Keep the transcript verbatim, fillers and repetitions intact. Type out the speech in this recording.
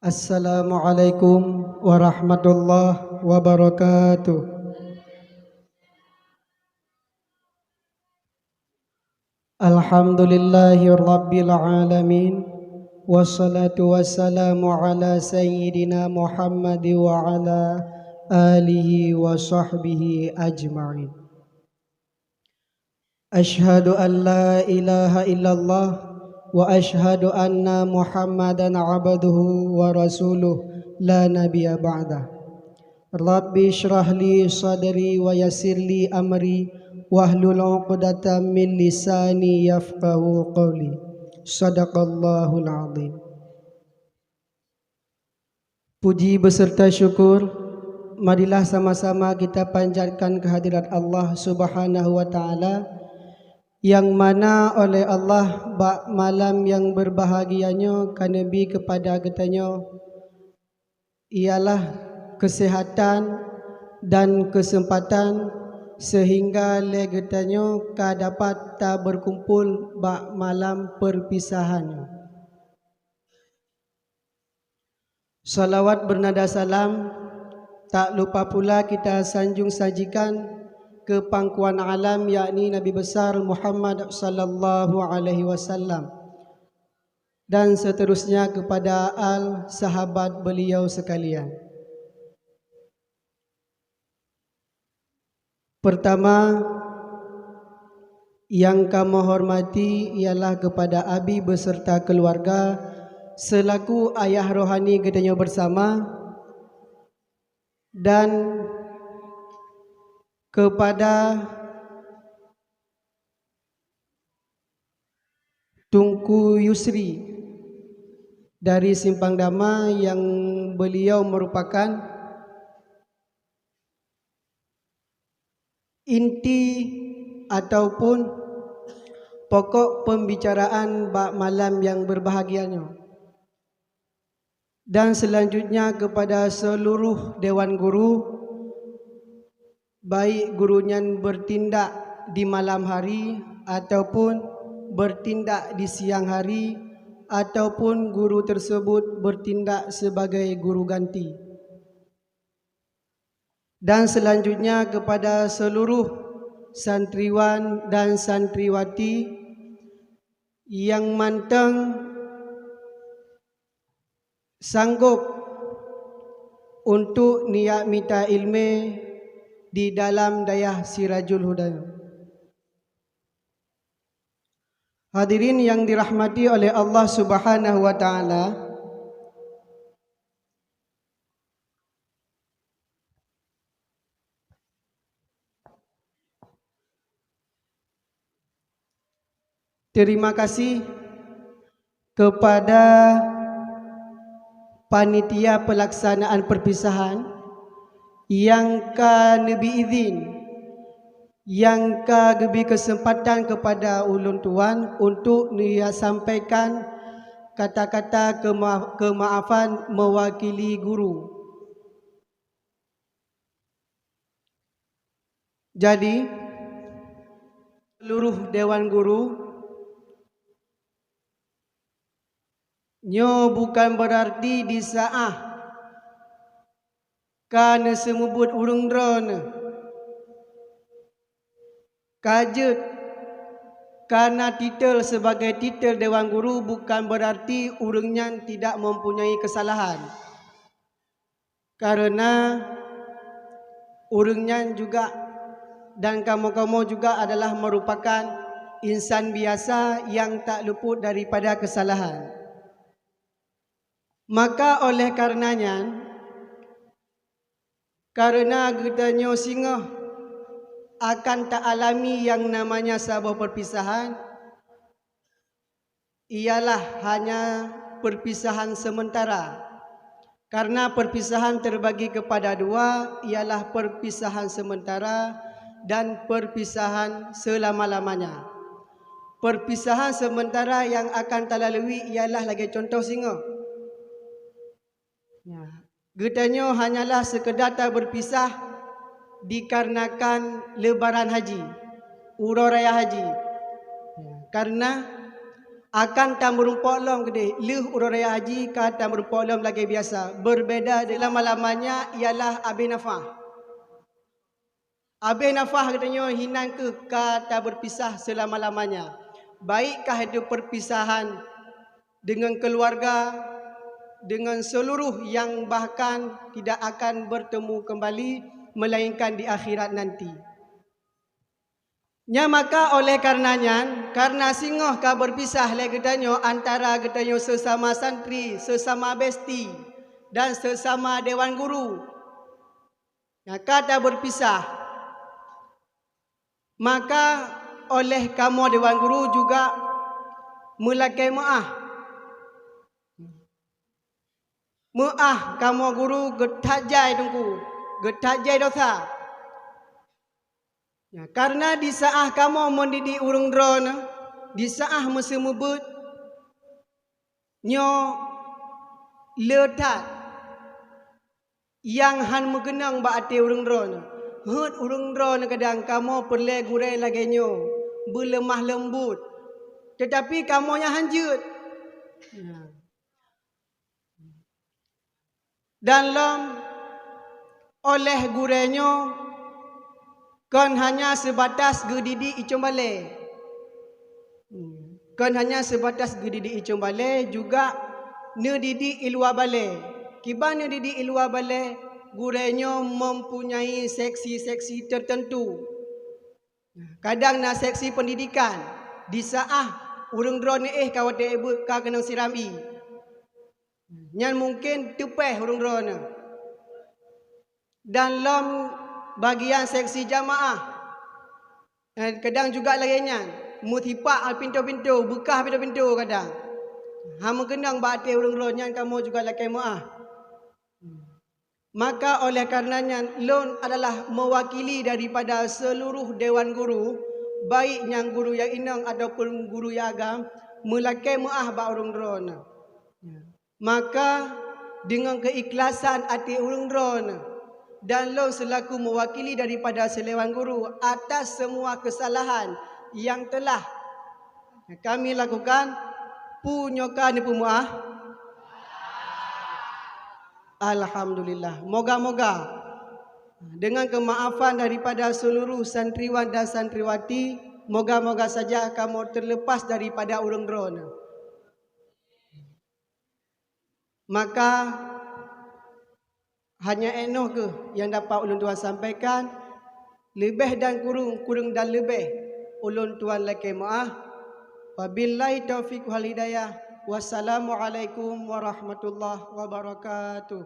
Assalamualaikum warahmatullahi wabarakatuh. Alhamdulillahi rabbil alamin. Wassalatu wassalamu ala sayyidina Muhammad wa ala alihi wa sahbihi ajma'in. Asyhadu an la ilaha illallah wa asyhadu anna Muhammadan abduhu wa rasuluh la nabiyya ba'dah. Rabbi shrah li sadri wa yassir li amri wahlul 'uqdatam min lisani yafqahu qawli. Sadaqallahul azim. Puji beserta syukur marilah sama-sama kita panjatkan kehadirat Allah Subhanahu wa Ta'ala, yang mana oleh Allah bak malam yang berbahagia nyoe ka neubi kepada geutanyoe ialah kesehatan dan kesempatan sehingga lé geutanyoe ka dapat taberkumpul bak malam perpisahan nyoe. Salawat bernada salam tak lupa pula kita sanjung sajikan ke pangkuan alam, yakni Nabi Besar Muhammad sallallahu alaihi wasallam, dan seterusnya kepada al sahabat beliau sekalian. Pertama, yang kamoe hormati ialah kepada Abi beserta keluarga selaku ayah rohani geutanyoe bersama, dan kepada Teungku Yusri dari Simpang Dama, yang beliau merupakan inti ataupun pokok pembicaraan bak malam yang berbahagia nyoe. Dan selanjutnya kepada seluruh dewan guru, baik guru nyan bertindak di malam hari ataupun bertindak di siang hari, ataupun guru tersebut bertindak sebagai guru ganti. Dan selanjutnya kepada seluruh santriwan dan santriwati yang mantong sanggob untuk niat mita ileumé di dalam dayah Sirajul Huda. Hadirin yang dirahmati oleh Allah Subhanahu wa Ta'ala, terima kasih kepada panitia pelaksanaan perpisahan yang ka neubi izin, yang ka geubi keuseumpatan keupada ulôn tuan untuk neusampaikan kata-kata keuma-, keumaafan meuwakili guru. Jadi, seluruh dewan guru, nyoe bukan beurarti di saát ka neuseumeubeuet ureuëng droeneuh, ka jeuet, karena titel sebagai titel dewan guru bukan beurarti ureuëng nyan tidak mempunyai kesalahan. Karena ureuëng nyan juga dan kamoe-kamoe juga adalah merupakan insan biasa yang tak luput daripada kesalahan. Maka oleh karena nyan, karena geutanyoe singoh akan ta alami yang namanya saboh perpisahan, ialah hanya perpisahan sementara. Karena perpisahan terbagi kepada dua, ialah perpisahan sementara dan perpisahan selama-lamanya. Perpisahan sementara yang akan talalui ialah lagée contoh singoh. Ya. Geutanyoe hanyalah sekedar taberpisah dikarenakan Lebaran Haji, uroe raya haji. Ya, karena Akan tameurumpok lom keudeh, lheueh uroe raya haji ka tameurumpok lom lagée biasa. Berbeda selama-lamanya ialah abéh nafah. Abéh nafah geutanyoe hinan kheueh ka tabeurpisah selama-lamanya, baik kah itu perpisahan dengan keluarga, dengan seluruh yang bahkan tidak akan bertemu kembali melainkan di akhirat nanti. Nyan maka oleh karena nyan, karena singoh ka beurpisah lé geutanyoe antara geutanyoe sesama santri, sesama besti, dan sesama dewan guru, nyang ka tabeurpisah, maka oleh kamoe dewan guru juga meulakée meuáh. Meuáh kamoe guru geuthat jai teungku, geuthat jai dosa. Ya, karena di saát kamoe mendidik ureuëng droeneuh, di saát meuseumeubeuet, nyoe le that nyang hán meukeunong bak até ureuëng droeneuh. Heuet ureuëng droeneuh kadang kamoe peureulée gurée lagée nyoe, beuleumah leumbot. Teutapi kamoe nyang hán jeuet. Ya. Dan lom oleh gurée nyoe kon hanya seubatas geudidik icong balée. Kon hanya seubatas geudidik icong balée, juga neudidik i luwa balée. Kiban neudidik i luwa balée, gurée nyoe mempunyai seksi-seksi tertentu. Kadang na seksi pendidikan, di saát ureuëng droeneuh éh ka watée beuet ka keunong siram ié. Nyan mungken teupéh ureuëng droeneuh. Dan lom bagian seksi jamaah, eh, kadang juga lagée nyan, meusipak pintoe-pintoe, beukah pintoe-pintoe kadang. Hán meukeunong bak até ureuëng droeneuh nyan kamoe juga lakée meuáh. Maka oleh karena nyan, lôn adalah mewakili daripada seluruh dewan guru, baik nyang guru nyang inong ataupun guru nyang agam, meulakée meuáh bak ureuëng droeneuh. Maka deungon keuikhlasan até ureuëng droeneuh, dan lôn seulaku mewakili daripada seudewan guru atas semua kesalahan yang telah kami lakukan, peue nyoe ka neupeumeuáh? Alhamdulillah. Moga-moga dengan kemaafan daripada seluruh santriwan dan santriwati, moga-moga saja kamoe terlepas daripada ureuëng droeneuh. Maka hanya 'oh noe kheueh nyang dapat ulôn tuan sampaikan, leubeh dan kureueng, kureueng dan leubeh ulôn tuan lakée meuáh. Wabillahi taufiq wal hidayah. Wassalamualaikum warahmatullahi wabarakatuh.